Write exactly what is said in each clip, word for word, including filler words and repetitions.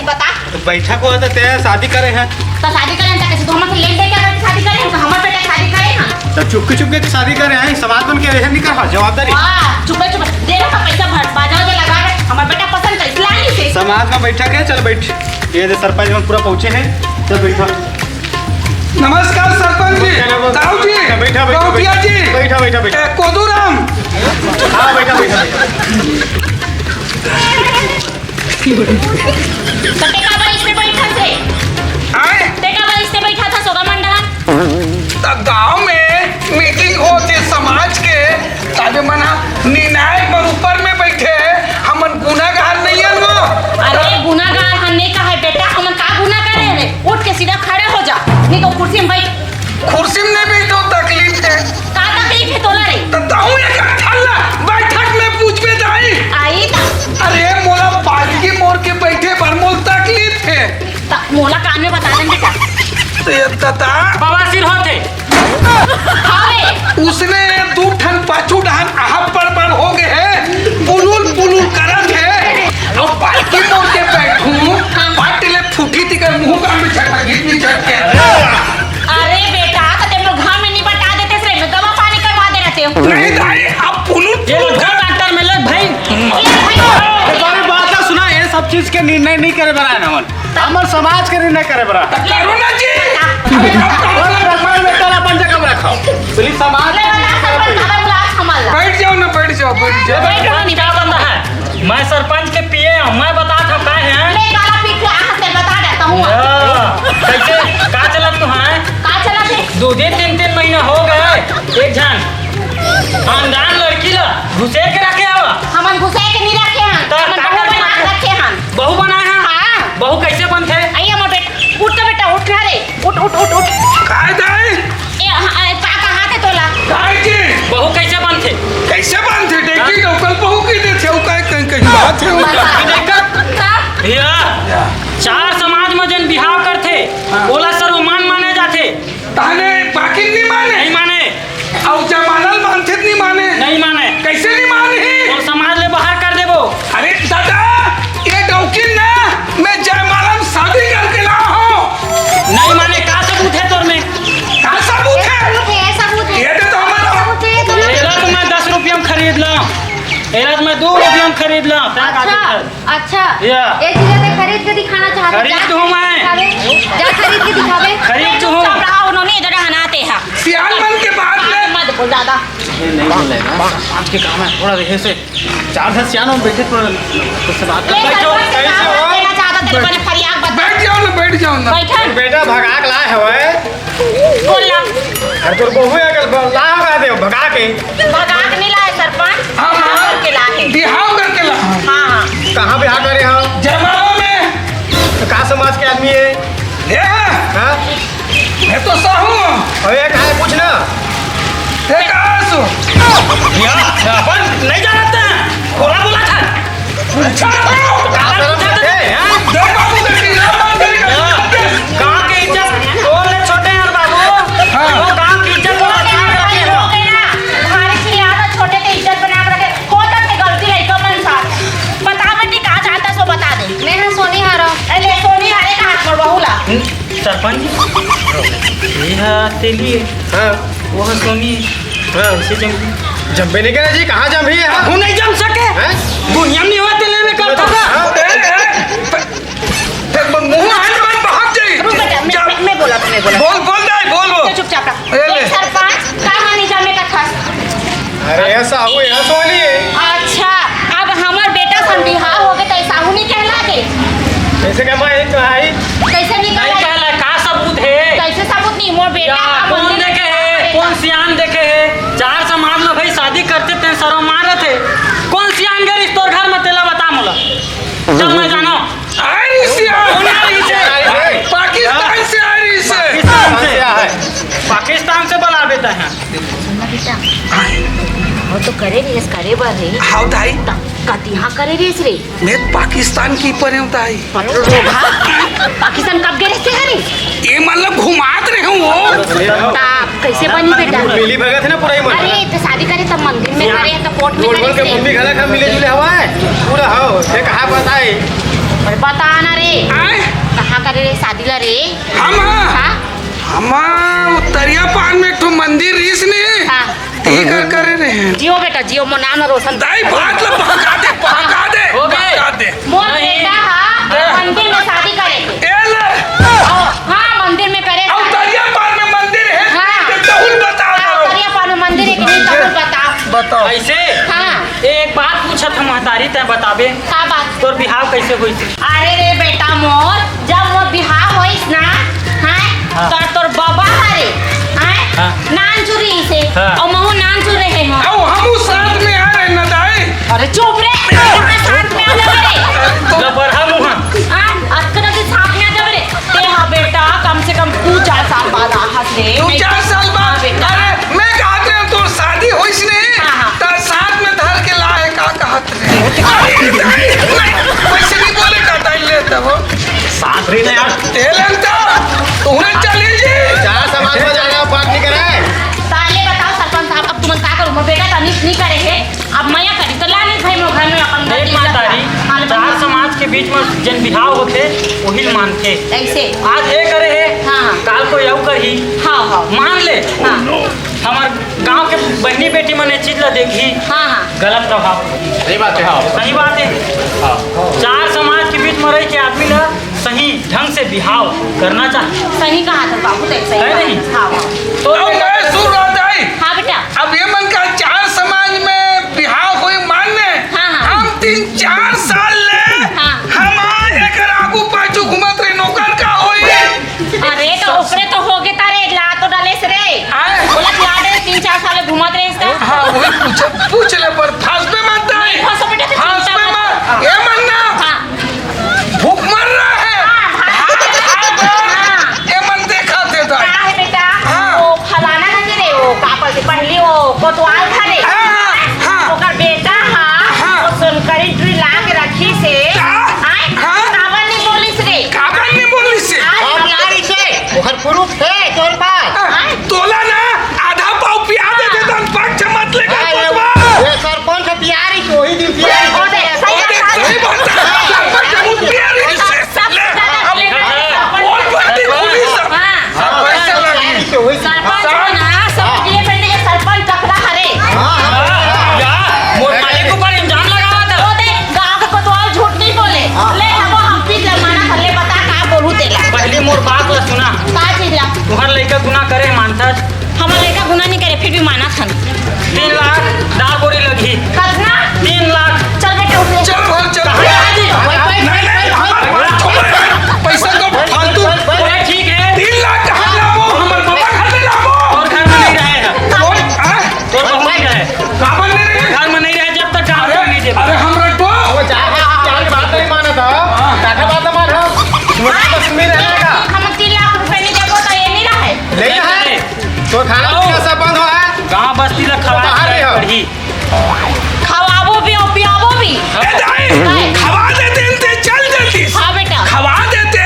बता। तो बैठक होत हे, शादी करे हे। तो शादी करे हे, तो कैसे तू हमर से लेन देन के करके शादी करे हे? तो हमर बेटा शादी करे हे। तो चुपके चुपके शादी करे हे, समाज मन के एहन नहीं कर, हाँ, जवाबदारी। वाह, चुपे चुपे, दे रहा पैसा भर, बाजा वाजा लगा रहे, हमर बेटा पसंद कैसे लागी से? समाज में बैठक हे, चल बैठ। ये दे सरपंच मन पूरा पहुँचे हे, चल बैठा। नमस्कार सरपंच जी, बैठा, बैठा, ताऊ जी, बैठा, बैठा, गौटिया जी, बैठा, बैठा, बैठा। ए, कोदूराम। हाँ, बैठा, बैठा, बैठा। तो ते का बइठ के बइठा से? आय? ते का बइठ के बइठा था सोगा मंडला? त गांव में मीटिंग होत हे समाज के, ताबे मना निर्णायक मन ऊपर में बइठे, हमन गुनागार नइ हन वो। अरे गुनागार हन नइ कहे बेटा, हमन का गुना करे हवे? उठ के सीधा खड़े हो जा, नहीं तो कुर्सी में बइठ। कुर्सी में नहीं बइठो, तकलीफ हे। का तकलीफ हे तोला रे? त तहूँ एक ठल्ला बैठक में पूछबे दाई। आई त। अरे मोला बाल्टी मोर के बइठे बर मोर तकलीफ हे। त मोला कान में बता दे बेटा। ए दादा। बवासीर होत हे। हाँ रे। उसने दू ठन पाछू डहन आहा पड़ पड़ हो गे हे, पुलुल पुलुल करत हे। अब बाल्टी मोर के बइठू, हाँ। बाल्टी ले फूटी तिकर मुंह का में झटक, घिस में झटक के। अरे बेटा, त ते मोर घाम में नहीं बता देते रे, मैं दवा पानी करवा दे रहते हो। नहीं दाई, अब पुलुल ये लो, जा डॉक्टर में ले भाई। ये भाई। एक बार बात ला सुना, ये सब चीज के निर्णय नहीं करे बर आए ना हमन। हमर समाज के निर्णय करे बर आए। करो ना जी। अरे, रखो, रखो, अपन जगह में रखो। बोली समाज ले बता, सरपंच, अब बुला, संभाल ला। बैठ जाओ ना, बैठ जाओ, बैठ जाओ। बैठ जाओ, नहीं, क्या बता है? मैं सरपंच के पीए हूँ, मैं बता था का है? ले, काला पी के आँख से बता देता हूँ। हाँ, कैसे, का चलत तू है? का चलत है? दो दिन, तीन, तीन महीना हो गए, एक झन अनजान लड़की ला घुसे के रखे हवा। हमन घुसे के नहीं रखे हन, तो हमन का बहू करके बना रखे? रखे हन। बहू बनाए हैं? हाँ। बहू कैसे बनथे? आई हमर बेट, उठ तो बेटा, उठ ना रे, उठ, उठ, उठ, उठ। काय दाई? ए, हाँ, ए, का, का हाथ है तोला? काय के? बहू कैसे बनथे? कैसे बनथे? देखी हाँ? नौकल बहू की देथे, वो काय कहीं, कहीं बात है वो? बता। ये देख कर? का? भैया, चार समाज में जन बिहाव करथे, हाँ। ओला सर्वमान माने जाथे। ताने बाकी नहीं माने? नहीं माने। अउ जयमाला ल मानथे त नहीं माने? नहीं माने। कैसे नहीं मानही? तोर समाज ले बाहर कर देबो। अरे दादा, ये डौकी ना, मैं जयमाला में शादी करके ला हूँ। नहीं माने, का सबूत है तोर में? का सबूत है? सबूत है, सबूत है। ये दे तो हमारा। सबूत है, तो ये ला तो मैं दस रुपया में खरीद ला। ये ला तो मैं दो रुपया में खरीद ला। अच्छा। अच्छा। या। ए जीजा, ते खरीद के दिखाना चाहत हे। खरीद जा तो हूँ मैं। दिखावे। जा खरीद के दिखावे। खरीद तो हूँ। चुपचाप रहा, उन्होंने इधर हनाते हैं। सियान मन के बात में। मत बोल ज्यादा। ये नहीं बोले ना, आज के काम है, थोड़ा देखे से चार दस सियान में बैठे, थोड़ा उससे बात कर। ले, बैठो, सरपंच से कैसे काम हो? देना चाहता, तेरे को फरियाद बता। बैठ जाओ ना, बैठ जाओ ना। बैठो। बेटा भगा के लाए हवे। बोल ना। अरे तोर बहू है, कल लाओ रहा दे, भगा के। भगा के नहीं लाए सरपंच, हाँ, हाँ। बिहाव करके लाए। बिहाव करके लाए। हाँ, हाँ। कहाँ बिहाव करे हो? जयमाला में। तो का समाज के आदमी है? ये है। हाँ? मैं तो साहू हूँ। अबे ये कहाँ है? पूछ ना। ये कहाँ है सो? या, अपन नहीं जानते हैं। बोला, बोला था। अच्छा, तो काला पूछा था। ए, हाँ? देख बाबू, देख, ये बात करेगा। या, गाँव के इज्जत, तोर ले छोटे हैं बाबू। हाँ। वो गाँव की इज्जत को बचा के रखे हो। तुम्हारे से ज्यादा छोटे के इज्जत बना के रखे। हो सकते गलती लइका मन साथ। बता बेटी, का जानता सो बता दे। मैं हाँ सोनी हारो। ए, ले सोनी हारे का हाथ में बहू ला। सरपंच, ये हा तेली है। हाँ। वो हा सोनी है। हाँ। इसे जम जम्बे नहीं करे जी, कहाँ जम रही है? वो नहीं जम सके। हैं? दुनिया में नहीं हुआ तेले में करता था। हाँ। ए, ए, ए, मुंह हाथ में भाग जाई। रुक बेटा, मैं, जा। मैं, मैं बोला, मैं बोला। बोल, बोल दे, बोल, बोल। तो चुपचाप रह। ए, ले। देख सरपंच, का हानि जामे का था? अरे, ऐसा हुए, ऐसा होनी है। अच्छा, अब हमर बेटा सन बिहाव हो गए, तो ऐसा हूँ नहीं कहला दे। कैसे कहला है, तो आई? कैसे नहीं नहीं कहला? कहला, का सबूत है? कैसे सबूत नहीं? मोर बेटा या, का कौन मंदिर देखे है? बेटा। कौन सियान देखे है? चार समाज में भाई शादी करते ते शर्म मारत है। कौन सियान गए इस तोर घर में, तेला बता मोला। जब मैं जानो। आए रही से, कौन आ रही से? पाकिस्तान से आ रही से। पाकिस्तान से। पाकिस्तान से बोला बेटा है। सुन ना बेटा, वो तो करे रहिस, करे बर रे। हाव दाई। त-, कतिहा करे रहिस रे? मैं पाकिस्तान की परे हूँ दाई। पटरोगा। पाकिस्तान कब गए रहिस रे? ये मतलब घुमात रहे हूँ वो। त कैसे बनी बेटा? मिली भगत है ना पूरा ही मन। अरे, तो शादी करे तब मंदिर में करे, तो कोर्ट में बोल बोल करे के से। मम्मी घला खा मिले जुले हवा है। पूरा हो, ये कहा बताए। अरे बता ना रे, आय? कहाँ करे रे शादी ला रे? हम? हाँ? हम तरिया पार में एक ठो मंदिर रिहिस ने। हाँ। तेकर करे रहे। जियो बेटा, जियो, मोर नाम रोशन। दाई, बात ला पका दे, पका दे, हो गए। पका दे। मोर नहीं। बेटा हा हाँ। मंदिर में शादी करे थे। ए ले। हाँ, मंदिर में करे अब थे। तरिया पार में मंदिर है, हाँ। तो जरूर बता हाँ, दो। तरिया पार में मंदिर है कि नहीं, जरूर बता। बताओ। ऐसे? हाँ। एक बात पूछत हम महतारी, तैं बताबे। का बात? तोर बिहाव कैसे होइस? अरे रे बेटा मोर, जब मोर बिहाव होइस ना, हैं, हाँ। तो तोर बबा हरे, हैं, हाँ। नानचुर रहिसे, हाँ। अउ महू नानचुर रहे हो। अउ हमू साथ में आ रहे ना दाई। अरे चुप रे, साथ में आ जाबे रे। तो बरहा मुहा। हाँ, अतका दिन साथ में आ जाबे रे। ते हा बेटा, कम से कम दू चार साल बाद आहस रे। दू चार साल बाद? हाँ बेटा। अरे, मैं कहत रहे तोर शादी होइस नहीं, हाँ, हाँ। त साथ में धर के लाए का कहत रहे। अरे, नहीं, वैसे नहीं बोले का, दाई ले तब। साथ रही ना यार। तेलन तो, तूने चली जी। चार समाज में जाना, बात नहीं करे। पहले बताओ सरपंच साहब, अब तुमन का करूँ? मैं बेटा तनिस नहीं करे है। अब मया करी तो लानी भाई मोर घर में अपन देख मातारी, हाँ, ले चार बता। समाज के बीच में जन बिहाव होथे, वही ल मानथे। ऐसे? आज ये करे हे, हाँ, हाँ। काल को यऊ करही। हाँ, हाँ। मान ले। हाँ। हमार गांव के बहनी बेटी मन ये चीज ला देखही, हाँ, हाँ। गलत प्रभाव। सही बात है। सही बात है। हाँ। चार समाज के बीच में रह के आदमी ला सही ढंग से बिहाव करना चाहिए। सही कहा था बाबू, तो सही है कहा नहीं? था। हाँ, हाँ। तो अब मैं सुन रहा था। हाँ बेटा। अब ये मन का चार समाज में बिहाव होई मान्य। हाँ, हाँ। हम तीन चार साल ले हाँ। हम एकर आगू पाछू घूमत रहे, नौकर का होई? अरे तो ओकरे तो होगे तारे, ला तो डाले से रे। आए? बोला ला डरे तीन चार साल घूमत रहे इसका। हाँ, वही पूछ, पूछ ले पर फांस पे मत दाई। नहीं, फांस पे मत। फांस पे मत। ये मन ना। हाँ। भूख मर रहा है। हाँ, हाँ। भाग, भाग, भाग। हाँ। ये मन देखा थे दाई। का है बेटा? हाँ। वो फलाना नहीं रे, वो का बोलते पहली वो कोतवाल था रे। हाँ, हाँ। ओकर बेटा हा, हाँ। वो सुनकरी टुरी ला के रखी से। का? आय, हाँ। काबर नहीं बोलिस रे? काबर नहीं बोलिस रे? आय, हम ला रही से। ओकर प्रूफ है तोर पास? हाँ। आय। तोला ना आधा पाव पिया दे दे, तन पक्ष मत लेकर हाँ, ये, कोतवाल। ये सरपंच पिया रही, वही दिन पिया रही। ओ दे, सही ओ दे, बात है। सही बात है। सरपंच हम पिया रही से। सब ले, सब अब ले, सब और भर्ती खुली सब। हाँ। सब पैसा लगी। सरपंच हो ना, सब ये पहले ये सरपंच टकला हरे। हाँ, हाँ। यार, मोर मालिक ऊपर इल्जाम लगावत है। वो देख, गाँव के कोतवाल झूठ नहीं बोले। हाँ। ले, अब हम भी जमाना कर ले, बता का बोलू तेला। पहले मोर बात ला सुना। का चीज ला? तुम्हार लइका गुनाह करे मानथस? हमर लइका गुनाह नहीं करे, फिर भी मानत हन। तीन लाख दार बोरी लगही। कतना? तीन लाख। चल बेटा, उठ ले। चल, भाग, चल। कहाँ जाती? नहीं, नहीं, हमार बात छोड़। पैसा तो फालतू। अरे ठीक है। तीन लाख कहाँ लाबो? हमर बाबा घर में लाबो। और घर में नहीं रहे। और, हाँ? तो बहू नहीं रहे। काबर नहीं रहे? घर में नहीं रहे जब तक काम अरे, नहीं देता। अरे, हम रखबो। वो जा, जा, जा, बात नहीं माना था। हाँ। काका बात माना। वो बस में रहेगा। हम तीन लाख रुपए नहीं देबो तो ये नहीं रहे। नहीं रहे। तो खाना पीना सब बंद हो है। गाँव बस्ती ला खवा बाहर रहे हो। पड़ही। खवाबो भी अउ पियाबो भी। ए दाई, दाई। खवा देते ते चल देतीस। हाँ बेटा। खवा देते,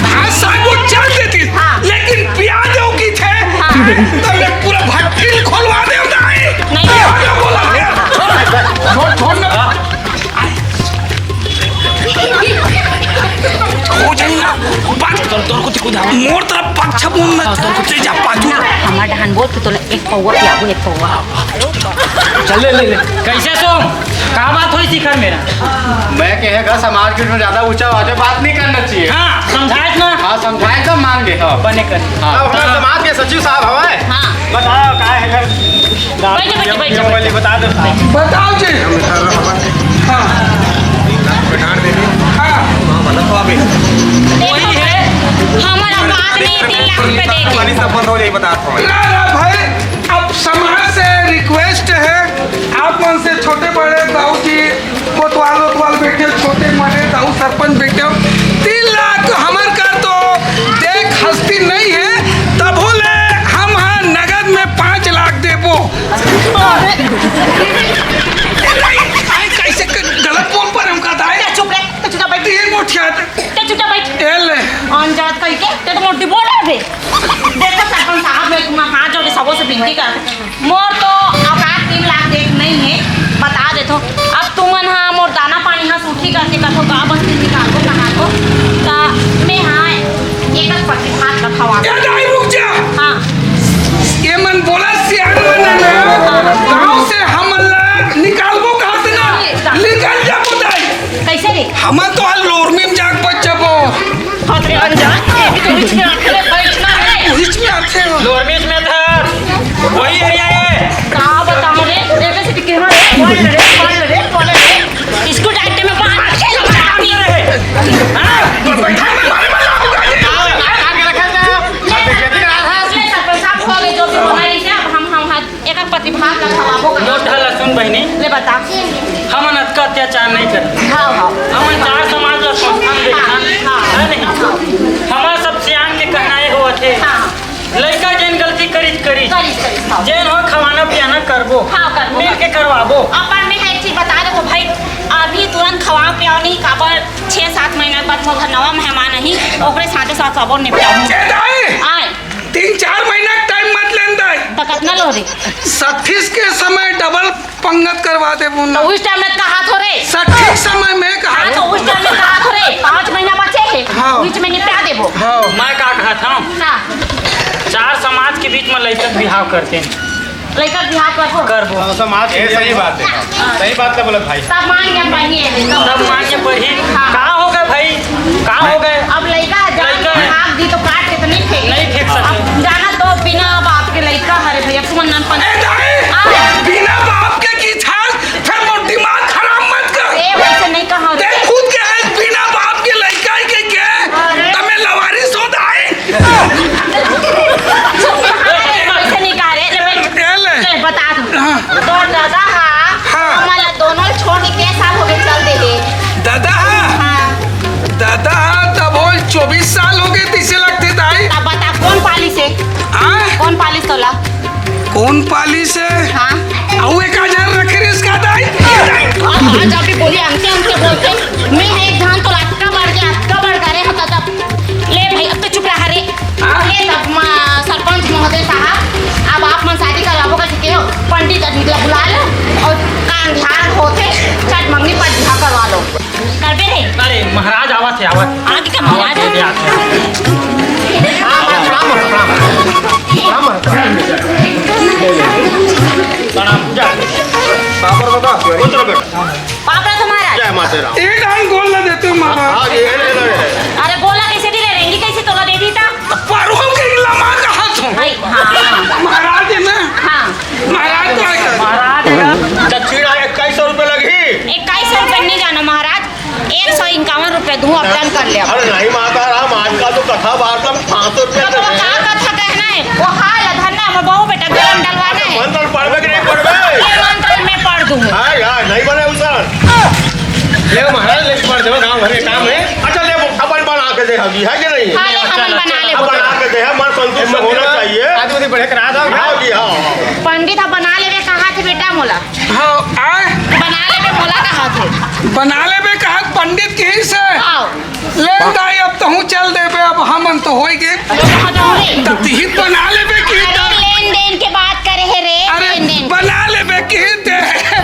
भात साग वो चल देतीस। हाँ। लेकिन पिया दो की थे, हाँ। तब मैं पूरा भट्टी खोलवा दे दाई। नहीं। पिया दो बोला है। छोड़, छोड़ ना। हो जाई ना, बात कर, तोर को तिको धावा। मोर तरफ पक्ष बोल ना, तोर को तेजा पाजू। हमार डहान बोल के तोला एक पौवा पियाबो, एक पौवा। चल ले, ले, ले। कैसे सो? का बात होई शिखर मेरा? मैं कहे का समाज के बीच में ज्यादा ऊंचा आवाज में बात नहीं करना चाहिए। हाँ, समझाए ना। हाँ, समझाए तो मान गए। हाँ। बने कर। हाँ। अब हमारे समाज के सचिव साहब हमारे। हाँ। बताओ, का है घर? बैठ, बैठ, बैठ, बैठ। पहले बता दो। बताओ जी। हाँ। हाँ। वही है। हमारा बात नहीं, तीन लाख रुपए दे के। पानी सब बंद हो जाए, बता दो। ना, ना भाई, अब समाज से रिक्वेस्ट है, आप मन से छोटे बड़े दाऊ जी, कोतवाल वोतवाल बैठे, छोटे मरे दाऊ सरपंच बैठे हो, तीन लाख हमर कर तो देख हस्ती नहीं है, तभो ले हम हाँ नगद में पाँच लाख देबो। आय, कैसे क-, गलत बोल पर हमका दाई? चुप रे, तो चुपचाप बैठ। तीन मुठिया दे। ते चुपचाप बैठ। ए ले। अनजात कहि के, ते तो मोटी बोल रहे थे। देखो सरपंच साहब, मैं तुम्हारा हाथ जोड़ के सबों से विनती कर, मोर तो औकात तीन लाख देख नहीं है, बता देथो। अब तुमन हा मोर दाना पानी हा सूखी करके कथो गाँव बस्ती निकालबो कहाँ को, तो जान के भी तो बीच में आके बैठना है। बीच में आते हो। लोअर बीच में था। वही एरिया है। का बताऊं रे? एबे से दिखे हो रे। बोल रे, बोल रे, बोल रे। इसको डांटे में बाहर खेल रहा है। हाँ? तो बैठा में मारे, मारे, मारे। सरपंच साहब, हो गए, जो भी होना है, अब हम, हम हाथ एक, एक प्रतिभाग ला खवाबो का। मोटा ला सुन बहिनी, ले बता। हमन अतका अत्याचार नहीं करते। हाँ, हाँ। हमन चार समाज ला संस्थान देखथन, हाँ। है नहीं? हमार सब सियान के कहना ये होवत हे, हाँ। लइका जेन गलती करिस, करिस। करिस, करिस, हाँ। जेन हो खवाना पियाना करबो। हाँ, करबो। मिल के करवाबो। अपन में एक चीज बता दे तो भाई, अभी तुरंत खवाओ पियाओ नहीं, काबर छह सात महीना बाद मोर घर नवा मेहमान आही, ओकरे साथे साथ सबो निपटाहूँ। ए दाई! आय। तीन चार महीना के टाइम मत लेन दाई। त कतना लो रे? सठीस के समय डबल पंगत करवा देबो ना। तो उस टाइम में कहा थो रे? सठीस समय में कहा हाँ, रे? तो उस टाइम में कहा थो रे? पाँच महीना बचे हे, हाँ। बीच में निपटा देबो। हाँ। मैं का कहत हूँ? हाँ। चार समाज के बीच में लइका के बिहाव करते हैं। लइका के बिहाव करबो? करबो। हाँ, समाज ये के सही बात है। सही बात है बोला भाई। सब मांग के पढ़ी है लइका। सब मांग के पढ़ी। हाँ। का हो गए भाई? का हो गए? अब लइका जान लइका के है। भाग दी तो काट के तो नहीं फेंक। नहीं फेंक सकते। अब जाना तो बिना बाप के लइका हरे भैया, तुमन नन पन ए दाई, आ। बिना बाप के की छाल, फिर मोर दिमाग खराब मत कर। ए, वैसे नहीं कहा। ते खुद के है, बिना बाप के लइका के, के, अरे। तमे लवारिस हो दाई। अरे, वैसे नहीं कहा रे, ले भाई। ए ले। ले, बता दूं। हाँ। तोर दादा हा, हाँ। हमन ला दोनों छोड़ के के साल हो गए चल दे हे? दादा हा? हाँ। दादा हा, तब हो चौबीस साल हो गए, तैसे लगते दाई। तब बता, कौन पालिस हे? हाँ? कौन पालिस तोला? कौन पालिस हे? हाँ। अउ एक हजार रखे रहिस का दाई? आज अभी बोली, अंते अंते बोलते, मैं एक धान तो अतका बढ़ गया, अतका बढ़ गया रे, होता तब। ले भाई, अब तो चुप रहा रे। हाँ। ले तब मा-, सरपंच महोदय साहब, अब आप मन शादी करवाबो का चुके हो, पंडित जी ला बुला लो और काम ध्यान होते, चट मंगनी पर बिहा करवा लो। करबे रे। अरे महाराज आवत हे, आवत। आगे का महाराज? आगे, आगे। हाँ, हाँ, प्रणाम, प्रणाम। प्रणाम, प्रणाम। प्रणाम। जा। पापड़ बता। उतर बेटा। पापड़ा तुम्हारा। जय माता राम। एक आंग गोल ला देते हो, मामा। हाँ, ये ले लो, ये ले लो। अरे, गोला कैसे दी रे? रेंगी कैसे तोला दे दी था? पारुओं के लमा का हाथ हो। भाई, हाँ। महाराज है ना? हाँ। महाराज तो आएगा। महाराज है। दक्षिणा इक्कीस सौ रुपये लगी। इक्कीस सौ रुपये नहीं जाना महाराज, एक सौ इक्यावन रुपये दूँ, अब डन कर ले अब। अरे नहीं माता राम, आजकल तो कथा वार्ता में पाँच सौ रुपये तो दे वो रहे हैं। का कथा कहना है? वो हाल है, धरना है, वो बहू बेटा गरम डलवाना है। मंत्र पढ़बे कि नहीं पढ़बे? ये मंत्र मैं पढ़ दूँ। हाँ यार, नहीं बने उनका। ले महाराज, ले पढ़ दो, गाँव भर के काम है। अच्छा, ले, वो अपन बना के दे हगी, है कि नहीं? हाँ, ले, हमन बना ले अब बोल। बना के दे, मन संतुष्ट होना चाहिए। आज मुझे बढ़िया करा दो। हाँ जी, हाँ। पंडित, अब बना लेवे कहा थे बेटा मोला? हाँ, आए। बना लेवे मोला कहा थे? बना लेवे कहा पंडित के ही से? हाँ। ले दाई, अब तहूँ चल देबे, अब हमन तो होई गे। अब तो हो जाओ रे। तब तिही बना लेबे की अरे, लेन देन के बात करे हे रे, अरे, लेन देन। बना लेबे की दे।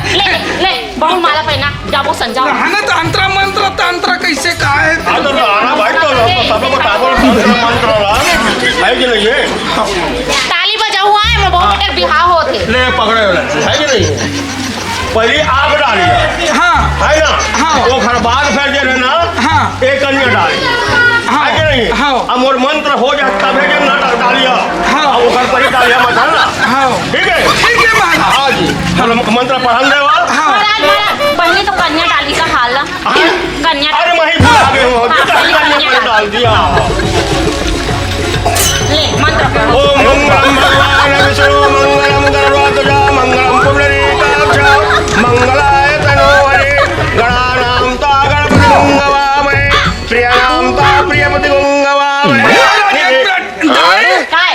ले, ले, ले, बहू माला पहना, जाबो संजाओ। रहना तो अंतरा मंत्र तंत्र कैसे का है? हाँ, तो रहना भाई, तो लोग तो सब लोग बताबो, मंत्र मंत्र वाला, है कि नहीं है? ताली बजाऊ आए, मैं बहू बेटा बिहाव होत हे। ले, पकड़े वाला, है कि नहीं? पहली आग डाली। हाँ। है ना? हाँ। ओकर बाद फिर जे है ना, हाँ। एक कन्या डाली। हाँ। है कि नहीं? हाँ। अब मोर मंत्र हो जाए तबे जे ना डाल-, डालिया। हाँ। अब ओकर परी डालिया मत है ना। हाँ। ठीक है? ठीक है महाराज। हाँ जी। चलो मंत्र पढ़न देवा। हाँ। महाराज, महाराज, पहले तो कन्या डाली का हाल। हाँ। कन्या अरे, मैं ही भुला गए हूँ। हाँ, जितना कन्या कन्या डाल डाल दिया। ले, मंत्र पढ़ो। ओम मंगलम भगवान विष्णु, मंगलम गरुड़ध्वजा, मंगलम पुंडरीकाक्ष, मंगलाय तनोहरि, गणानाम ता गणपति गुंगवामहे, प्रियानाम ता प्रियपति गुंगवामहे। काय?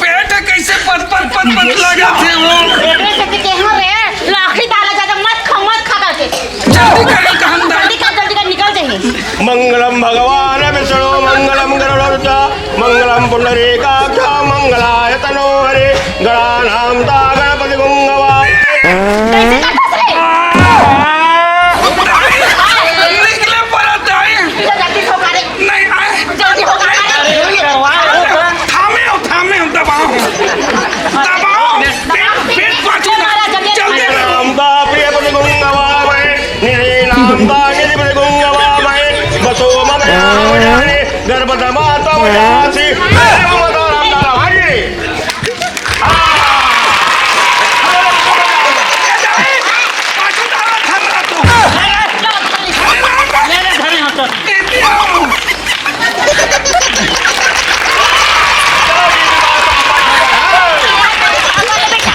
पेट कैसे पत, पत, पत, पत लगा थे वो? एकरे से तो केहू रे, लाखी डाला जाता, मत खा, मत खा करके। जल्दी कर, कहन दा। जल्दी कर, जल्दी कर, निकल जाही। मंगलम भगवान विष्णु, मंगलम गरुड़ध्वज, मंगलम पुंडरीकाक्ष, मंगलाय तनोहरि, गणानाम ता गणपति गुंगवा। कैसे करता रे? निकले परत है। जल्दी ठोका रे। नहीं, आए। जल्दी ठोका रे। अरे, करवा लो। थामे हो, थामे हो, दबाओ। दबाओ। पेट, पेट पाछू। जल्दी, जल्दी। नाम ता प्रियपति गुंगवामहे, निधि नाम ता निधिपति गुंगवामहे, वसो मम यावदानि नर्मदा माता वयासी, नर्मदा राम धारावाही।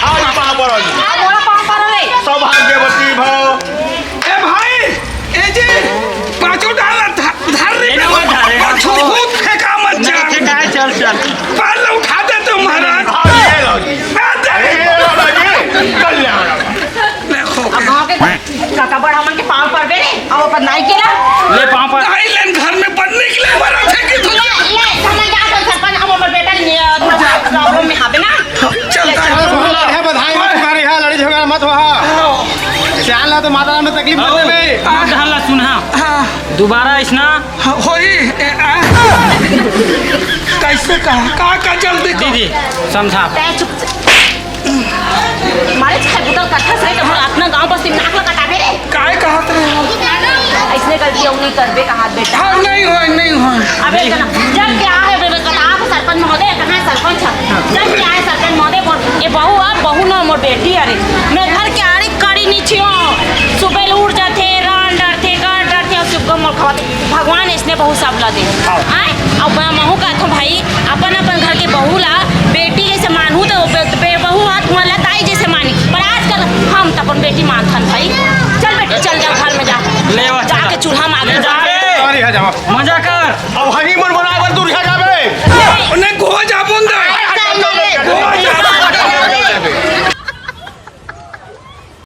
आज पाँव पड़ल। सौभाग्यवती भव। ए भाई, ए जी, पाछू डाल, ध-, धर रे, ए ना, वो धरे, पाछू हाँ। कूद फेंका मत नहीं, जा। ठीक है, चल, चल। पाल उठा दे तो महाराज। हाँ, ये लो जी। आ, दे। ये लो जी, कल्याण। देखो। अब गाँव के काका बड़ा मन के पाँव पर बे रे, अब अपन नाई के ला। ले पाँव पर। नाई लेन घर में बन निकले, मरा थे कि तू। ले, ले, समझ आ तो सरपंच, अब हमर बेटा ने, अ, थोड़ा सा problem में हावे ना। चल, ले, चल। चल। सुन लो, हे बधाई मत तुम्हारी, हाँ, लड़ी झगड़ा मत हो, हाँ। हाँ। सियान ला तो माता राम ने तकलीफ मत दे बे। मत हल्ला सुन, हाँ। हाँ। दोबारा इसना हाँ, होई, ए, आ। कैसे कहा? का, का जल्दी कहा? दीदी, समझा। तै चुप। मारे छह बुतल कट्ठा से तो मोर अपना गांव बस्ती में नाक लगा काटे रे। काय कहत रहे हो? ऐसने गलती अउ नहीं करबे कहा बेटा। हाँ, नहीं होय, नहीं होय। अबे इतना, जब क्या है बे, बता सरपंच महोदय, कहाँ है सरपंच? जब क्या है सरपंच महोदय, बोल, ये बहू, अब बहू ना मोर बेटी, अरे, मैं घर के आड़ी कड़ी नहीं छियो। सुबह ले उठ जाते, रान डरते, गान डरते, और सुबह मोर खवाते। भगवान इसने बहू सब ला दे। हाँ। आय? अब मैं महू कहत हूँ भाई, अपन अपन घर के बहू ला बेटी जैसे मानहू तो बे-, बे-, बहू हाथ मोला ताई जैसे मानी। पर आजकल हम तो अपन बेटी मानथन भाई। चल बेटी, चल जा घर में जा। ले वा, चल। जाके चूल्हा मार ले जा। जा। अरे, आ जाओ। मजा कर। अब honeymoon मना